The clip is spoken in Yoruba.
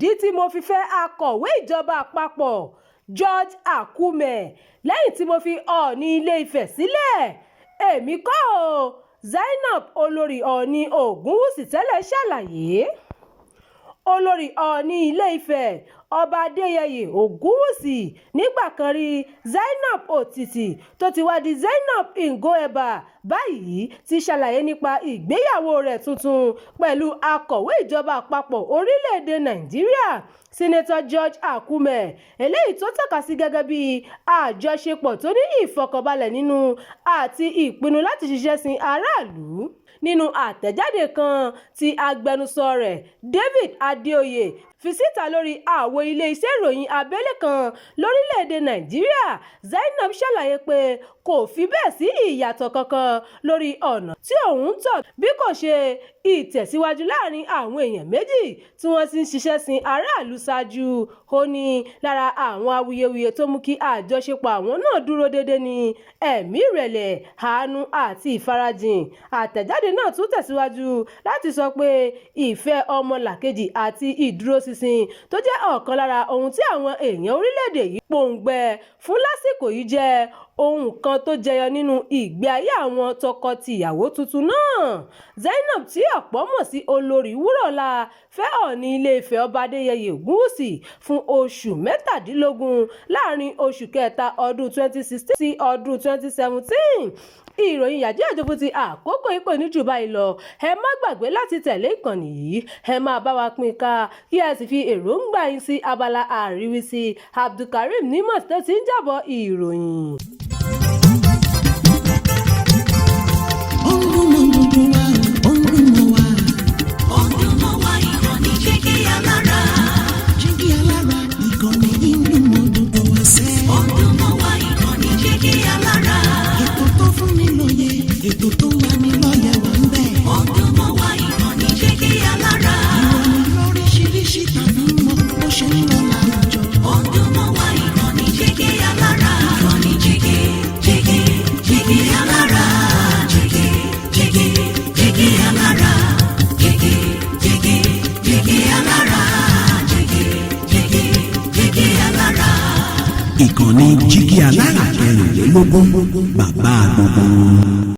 Ìdí tí mo fi fẹ́ Akọ̀wé Ìjọba Àpapọ̀ George Akume lẹ́yìn tí mo fi Ọọ̀ni Ilé-Ifẹ̀ sílẹ̀, Èmi kọ́ o, Zainab olórí Ọọ̀ni Ògúnwùsì tẹ́lẹ̀ ṣàlàyé. Olórí Ọọ̀ni Ilé-Ifẹ̀ Ọba Adéyẹyè Ògúnwùsì nígbà kan rí Zainab Òtìtì tó ti wá di Zainab Ingoeba báyìí ti ṣàlàyé nípa ìgbéyàwó rẹ̀ tuntun pẹ̀lú Akọ̀wé Ìjọba Àpapọ̀ orílẹ̀-èdè Nàìjíríà Senator George Akume, eléyìí tó tọ́ka sí gẹ́gẹ́ bí àjọṣepọ̀ tó ní ìfọ̀kànbalẹ̀ nínú àti ìpinnu láti ṣiṣẹ́ sin aráàlú. Nínú àtẹ̀jáde kan tí agbẹnusọ rẹ̀ David Adeoye fi síta lórí àwo ilé-iṣẹ́ ìròyìn abẹ́lé kan lórílẹ̀-èdè Nàìjíríà, Zainab ṣàlàyé pé kò fi bẹ́ẹ̀ sí ìyàtọ̀ kankan lórí ọ̀nà tí òun ń tọ̀ bí kò ṣe ìtẹ̀síwájú láàrin àwọn èèyàn méjì tí wọ́n ti ń ṣiṣẹ́ sin aráàlú ṣáájú. Ó ní lára àwọn awuyewuye tó mú kí àjọṣepọ̀ àwọn náà dúró déédé ní ẹ̀mí ìrẹ̀lẹ̀, àánú àti ìfarajìn. Àtẹ̀jáde náà tún tẹ̀síwájú láti sọ pé ìfẹ́ ọmọnìkejì àti ìdúróṣinṣin tó jẹ́ ọ̀kan lára ohun tí àwọn èèyàn orílẹ̀-èdè yìí pòǹgbẹ fún lásìkò yìí jẹ́ ohun kan tó jẹyọ nínú ìgbé ayé àwọn tọkọ-tìyàwó tuntun náà. Zainab tí ọ̀pọ̀ mọ̀ sí Olórí Wúràọlá fẹ́ Ọọ̀ni Ilé-Ifẹ̀ Ọba Adéyẹyè Ògúnwùsì fún oṣù 17 láàrin oṣù kẹta ọdún 2016 sí ọdún 2017. Ìròyìn yàjóyàjó fún ti àkókò yìí kò ní jù báyìí lọ. Ẹ má gbàgbé láti tẹ̀lé ìkànnì yìí, ẹ máa bá wa pín ká, kí ẹ sì fi èròǹgbà yín sí abala àríwísí. Abdulkareem Nimot tó ti ń jábọ̀ ìròyìn. Ó ń dún mọ́ gbogbo wa, ó ń dún mọ́ wa. Ó ń dún mọ́ wa, ìkànnì Jígí Alára. Jígí Alára, ìkànnì yìí ń dún mọ́ gbogbo wa sẹ́. Ó ń dún mọ́ wa, ìkànnì Jígí Alára. Ètò tó fún ni lóye, ètò tó ń lani lọ́yẹ̀ wà ń bẹ̀. Ó ń dún mọ́ wa, ìkànnì Jígí Alára. Ìròyìn lóríṣiríṣi tàbí mọ́ bó ṣe ń lọ láwùjọ. Ó ń dún mọ́ wa, ìkànnì Jígí Alára. Ìkànnì Jígí, Jígí, Jígí Alára. Jígí, Jígí, Jígí Alára. Jígí, Jígí, Jígí Alára. Jígí, Jígí, Jígí Alára. Ìkànnì Jígí Alára 24, bàbá gbogbo wọn.